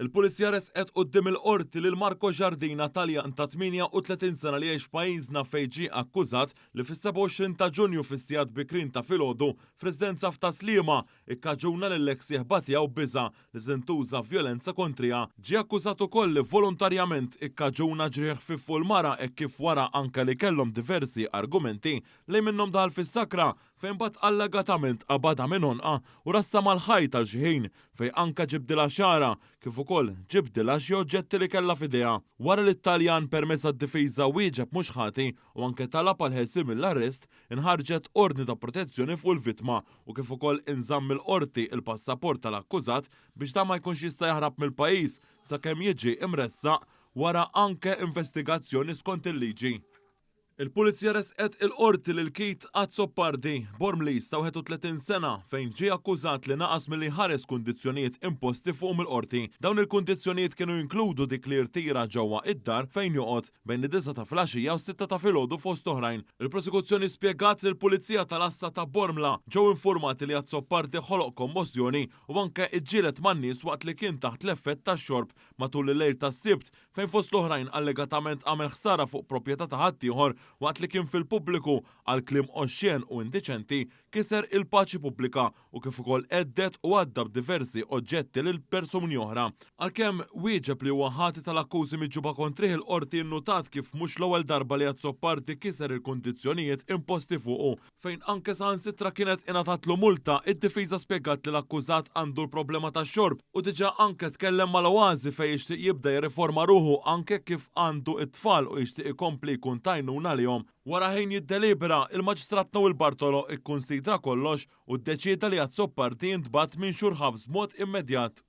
Il-Pulizija ressqet quddiem il-Qorti lil Marco Giardina, Taljan ta' 38 sena li jgħix f'pajjiżna fejn ġie akkużat li fis-27 ta' Ġunju fis-sigħat bikrin ta' filgħodu f'residenza f'Tas-Sliema ikkaġuna lill-eks sieħba tiegħu biża' li se tintuża vjolenza kontriha. Ġie akkużat ukoll li volontarjament ikkaġuna ġrieħ ħfief fuq il-mara hekk kif wara anke li kellhom diversi argumenti li minnhom daħal fis-sakra fejn mbagħad allegatament qabadha minn għonqha u rassha mal-ħajt għal xi ħin fejn anke ġibdilha xagħarha kif ukoll ġibdilha xi oġġetti li kellha f'idejha. Wara li t-Taljan permezz tad-difiża wieġeb mhux ħati u anke talab għall-ħelsien mill-arrest, inħarġet ordni ta' protezzjoni fuq il-vittma u kif ukoll inżamm mill-Qorti il-passaport tal-akkużat biex dan ma jkunx jista' jaħrab mill-pajjiż sakemm jiġi imressaq wara anke investigazzjoni skont il-liġi. Il-Pulizija ressqet il-Qorti lil Keith Azzopardi, Bormliż ta' 31 sena, fejn ġie akkużat li naqas milli jħares kundizzjonijiet imposti fuqu mill-Qorti. Dawn il-kundizzjonijiet kienu jinkludu dik li jirtira ġewwa id-dar fejn joqgħod bejn id-disgħa ta' filgħaxija u s-sitta ta' filgħodu fost oħrajn. Il-Prosekuzzjoni spjegat li l-Pulizija tal-Għassa ta' Bormla ġew infurmati li Azzopardi ħoloq kommossjoni u anke iġġieled man-nies waqt li kien taħt l-effett tax-xorb matul il-lejl tas-Sibt fejn fost l-oħrajn allegatament għamel ħsara fuq proprjetà ta' ħaddieħor waqt li kien fil-pubbliku għal kliem oxxen u indiċenti, kiser il-paċi pubblika u kif ukoll hedded u għadda b'diversi oġġetti lil persuni oħra. Għalkemm wieġeb li huwa ħati tal-akkużi miġjuba kontrih il-Qorti nnutat kif mhux l-ewwel darba li Azzopardi kiser il-kundizzjonijiet imposti fuqu fejn anke saħansitra kienet ingħatatlu multa, id-difiża spjegat li l-akkużat għandu l-problema tax-xorb u diġà anke tkellem mal-Oasi fejn jixtieq jibda jirriforma ruħu anke kif għandu t-tfal u jixtieq ikompli jkun t'għajnuna għalihom. Wara ħin jiddelibera, il-Maġistrat Noel Bartolo ikkunsidra kollox u ddeċieda li Azzopardi jintbagħat minn xhur ħabs b'mod immedjat.